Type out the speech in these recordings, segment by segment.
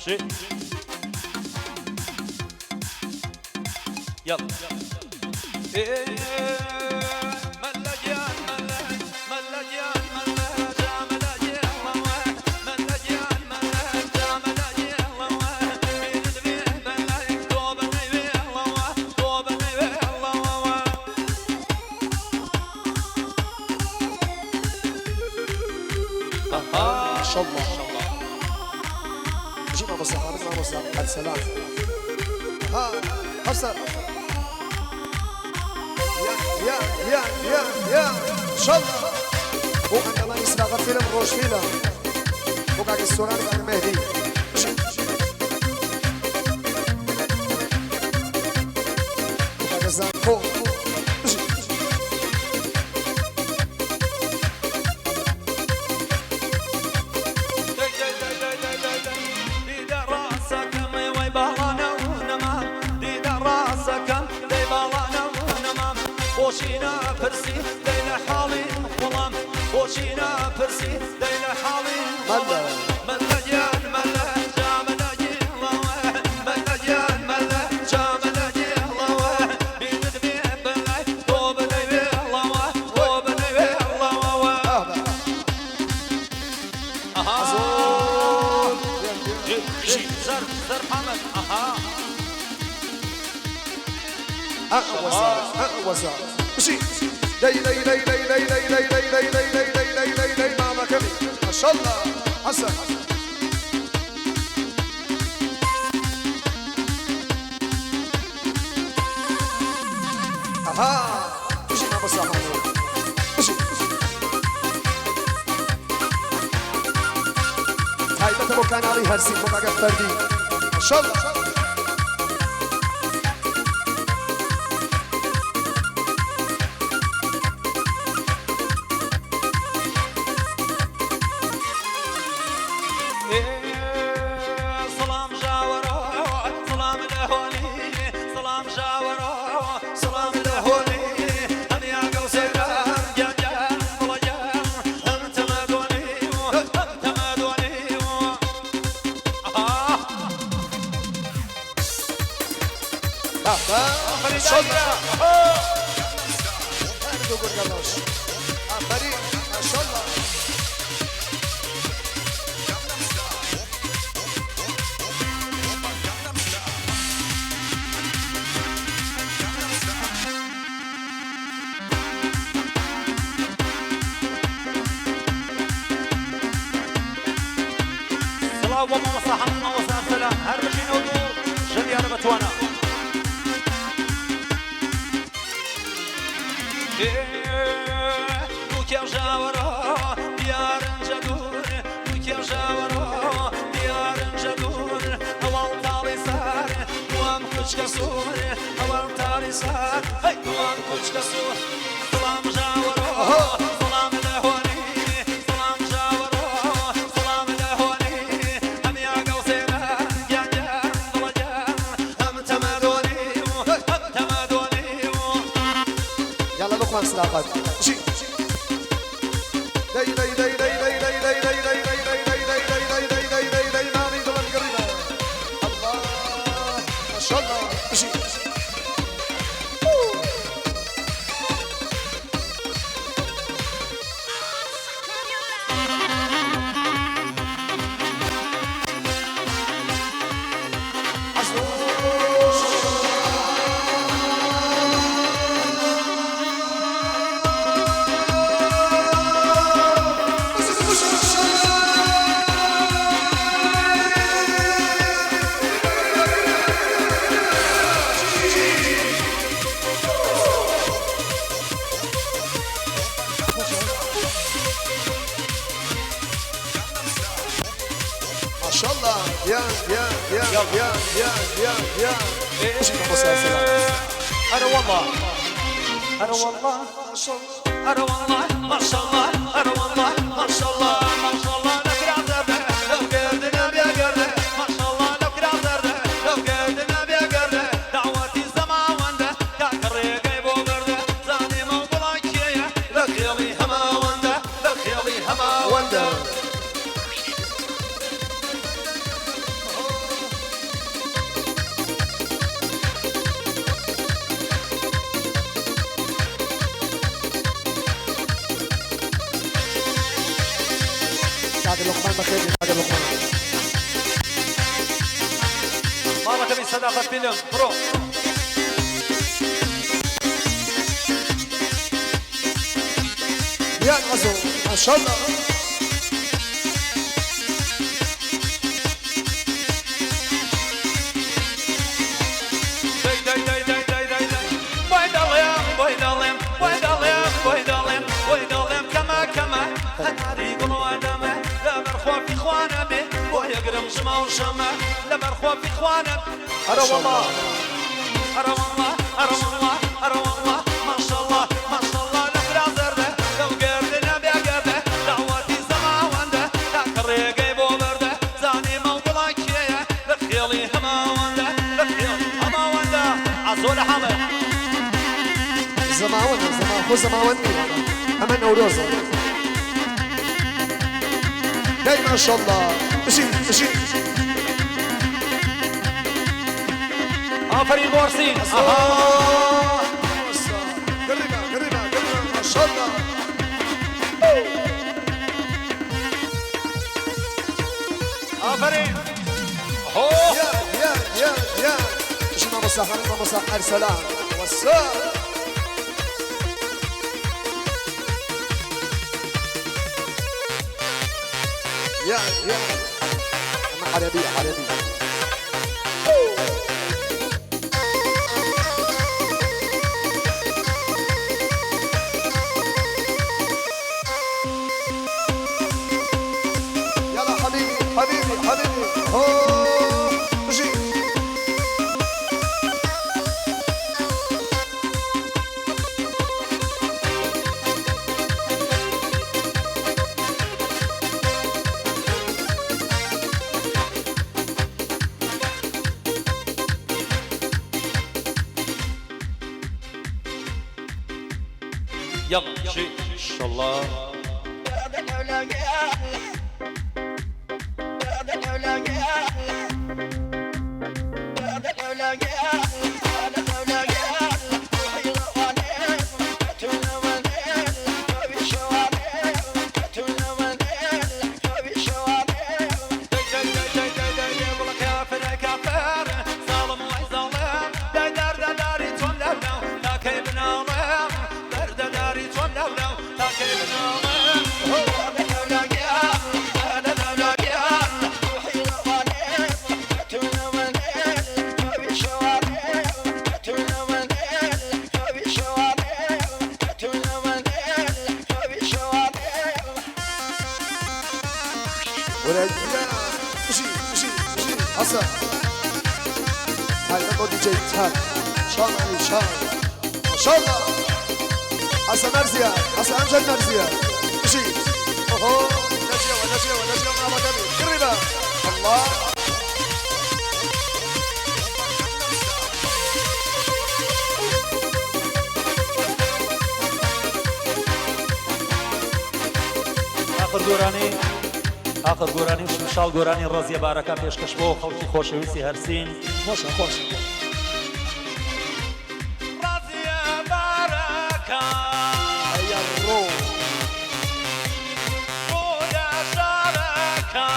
شي. يلا. ما شاء الله. جيب ابو الصحاب، ابو الصحاب السلام. ها حسن يا يا يا يا يا ان شاء الله. وعند الله يسرع فيلم روش فيلم وقاعد السوران وقاعد مهدي. وقاعد الزنكو. خۆشینا پرسی دەی لە حاڵی وەڵام، خۆشینا پرسی دەی لە حاڵی مەلا گیان مەلا جامەلا گیڵەوە، مەلا گیان مەلا جامەلا گیڵەوە، بیرت بێ بەلای تۆ بەلای وێڵەوە، تۆ بەلای وێڵەوە. زەر محەممەد. ئەها وزار مشي لي لي لي لي لي لي لي لي لي لي لي لي لي لي لي ماما كبي ما شاء الله حسن. اها مشي ماما صاحبي مشي. هاي بتبو كان علي هرسي بقى فردي ما شاء الله. يا يا يا يا يا يا يا أنا والله، أنا والله، أنا والله ما شاء الله، أنا والله ما شاء الله، ما شاء الله لو كرا لو قردنا بيا قرد، ما شاء الله لو كرا لو قردنا بيا قرد، دعوتي زماونده كاكريقي بو قرد، زاني موضوعك لخيلي هماونده، لخيلي هماونده. گیان بەخێر بێن کاکە لوقمان. ماڵەکەمی سەداقەت فیلم بڕۆ. یان عەزۆ ماشاءاللە. دەی دەی دەی دەی دەی دەی دەی بۆی دەڵێم بۆی دەڵێم بۆی دەڵێم بۆی دەڵێم بۆی دەڵێم کەمە کەمە هەناری گوڵ دەمە لەبەر خۆفی خوانە بێ بۆ یەگرم ژمە و ژەمە لەبەر خۆفی خوانە ئەرە وەڵا ئەرە وەڵا ئەرە وەڵا ئەرە وەڵا ماشەڵڵا ماشەڵڵا لە برا زەردە لەو گەردنە بێگەردە داوەتی زەماوەندە تاکە ڕێگەی بۆ بەردە زانیمە و گوڵان کێیە لە خێڵی هەماوەندە لە خێڵی هەماوەندە عەزۆ لە حاڵێ. زەماوەندە زەما خۆ زەماوەند نییە ئەمە نەورۆزە دەی ماشەڵڵا بژی بژی. ئافەرین بۆ ئەرسین ئەها. قربە قربە قربە ماشەڵڵا. ئافەرین هۆ. یا یا یا یا بژی مامۆستا خانم مامۆستا ئەرسەلان وەسا. یا یا ئەمە عەرەبیە عەرەبی. يلا حبيبي حبيبي حبيبي هو بجي. يلا شي ان شاء الله. دەی دەی دەی دەی دەی دەی دەی گوڵە کافرە کافر زاڵم وای زاڵم دەی دەردە داری چۆن لەوناو تاکەی بناڵم دەردە داری چۆن لەوناو تاکەی بناڵم ورجع بجي بجي بجي حسن هاي نبو دي جي تاك شان علي شان ما شاء الله. حسن مرزية حسن أمجد مرزية بجي أوهو نجيوة نجيوة نجيوة مع مكاني قريبة الله. ئاخر گۆرانی ئاخر گۆرانی و شمشاڵ گۆرانی ڕەزیە بارەکە پێشکەش بۆ خەڵکی خۆشەویستی هەرسین. خۆشە خۆشە. ڕەزیە بارەکە هيا الروح ڕوودە شارەکە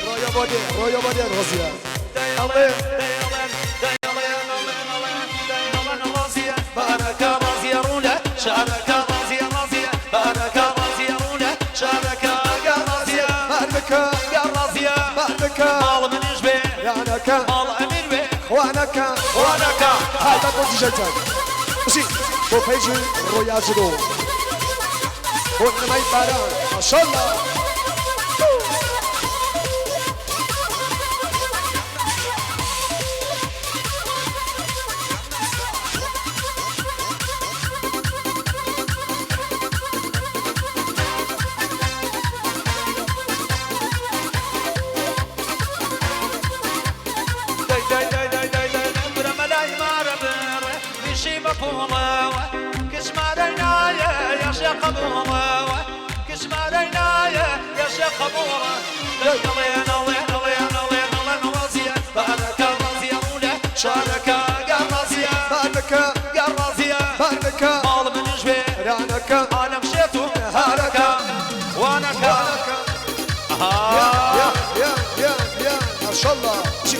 رويا بودي رويا بودي رزية دەیڵێن دەیڵێن دەیڵێن ئەڵێن ئەڵێن دەیڵێن ڕەزیە بارەکە ڕەزیە ڕوونە شارەکە ڕەزیە ڕەزیە بارەکە ڕەزیە ڕوونە شارەکە گەڕ ڕەزیە مالك گەڕ ڕەزیە مالك ماڵ منیش بێ يعنك ماڵ ئەمیر بێ خوانك خوانەکە. هاي بابو دي جي تاك بجي بۆ پەیجی ڕۆیا جرۆ بۆ نمای باران ماشەڵڵا. دەی دەی دەی دەی دەی دەی دەی برە مەلای مارە بڕێ میشی بە پوڵەوە کشمارەی نایە یاشێ قەبوڵەوە کشمارەی نایە یاشێ قەبوڵە دەی دەڵێن ئەڵێن ئەڵێن ئەڵێن ئەڵێن ڕەزیە بارەکە ڕەزیە ڕوونە شارەکە گەڕ ڕەزیە مالك گەڕ ڕەزیە مالك ماڵ منیش بێ رانك عالەم شێت و هارەکە وانەکە. وانك. ماشاءالله چی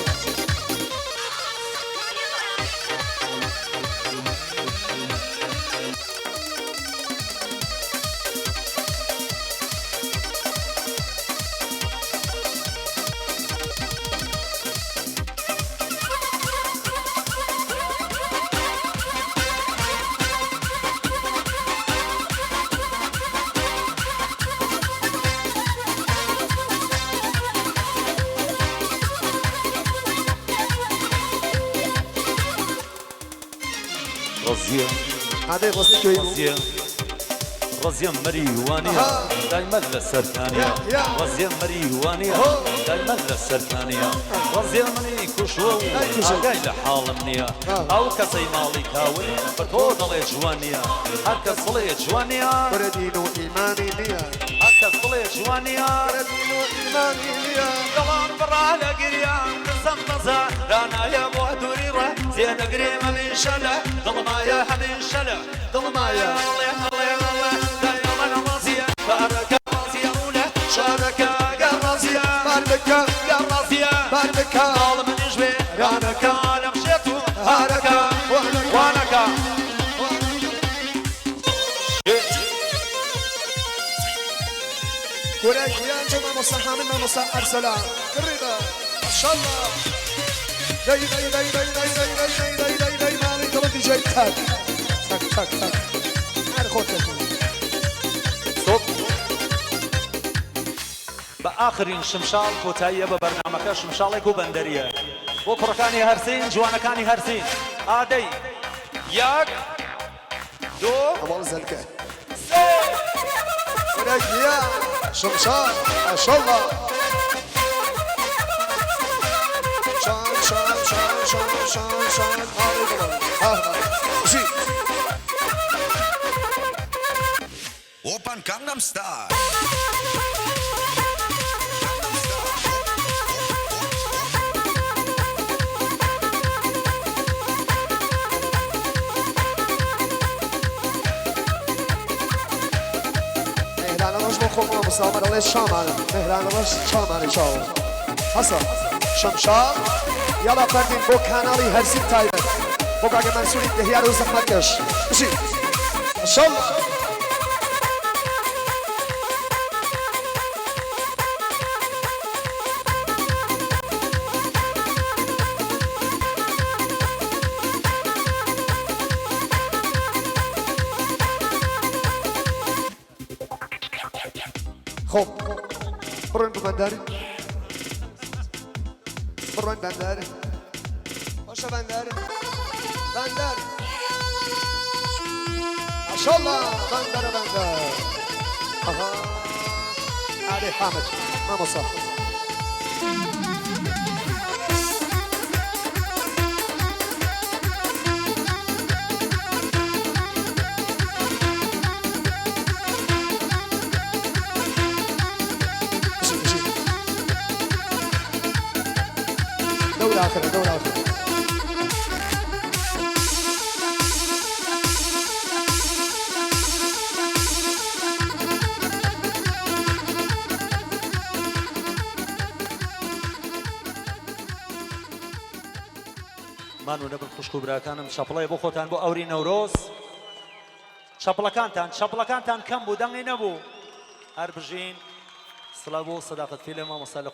ڕەزیە ئادەی ڕەزی کوێی بوو؟ ڕەزیە ڕەزیە مەریوانیە دایمە لە سەرکانیە ڕەزیە مەریوانیە دایمە لە سەرکانیە ڕەزیە منی کوشتوە و ئاگای لە حاڵم نییە ئەو کەسەی ماڵی کاول بە تۆ دەڵێ جوان نییە هەر کەس بڵێ جوان نییە کورە دین و ئیمانی نییە هەر کەس بڵێ جوان نییە کورە دین و ئیمانی نییە دڵم بڕا لە گریان دزم بەزە دانایە بۆ دووری ڕێ زێ دەگرێم هەمیشە لە دڵمایە هەمیشە لە دڵمایە ئەڵێ ئەڵێ ئەڵێ دای ئەڵێ ڕازیە بارەکە ڕازیە ڕوونە شارەکە گەر ڕازیە باربکە گەر ڕازیە باربکە ماڵ منیش بێ رانەکە لەم شێت و هارەکە وانەکە کورە گیان چۆ مامۆستا حامد مامۆستا ئەرسەلان کڕیبە ماشاءاللە دەی دەی دەی دەی دەی دەی دەی دەی دەی دەی دەی ماڵی دڵم دیجەی تەک تەک تەک تەک هەر خۆت دەکەی. ستۆپ. بە ئاخرین شمشاڵ کۆتاییە بە بەرنامەکە شمشاڵێک و بەندەریە بۆ کوڕەکانی هەرسین جوانەکانی هەرسین ئادەی یەک دوو هەواڵ زەلکە سێ. کورە گیان شمشاڵ ماشاءاللە شان شان شان شان شان شان ماڵی دڵم ها ها بژی. Oppan Gangnam Style. مێهرانە ڕەش بۆ خۆم مامۆستا عومەر ئەڵێ شامان مێهرانە ڕەش چامانی چاو حەسە شمشاڵ یاڵا فەردین بۆ کاناڵی هەرسین تایبەت بۆ کاکە مەنسوری دهیار و زەحمەتکەش بژی ماشاءاللە. خۆ بڕۆین بۆ بەندەر بڕۆین بەندەر باشە بەندەر بەندەر ماشاءالله بەندەرە بەندەر ئەها ئارێ حامد مامۆستا. بژی بژی دەور ئاخرە دەور ئاخرە. مانوو نەبن خوشک و براکانم چەپڵەیە بۆ خۆتان بۆ ئەوری نەورۆز چەپڵەکانتان چەپڵەکانتان کەم بوو دەنگی نەبوو هەر بژین سڵاو بۆ سەداقەت فیلم مامۆستا لە.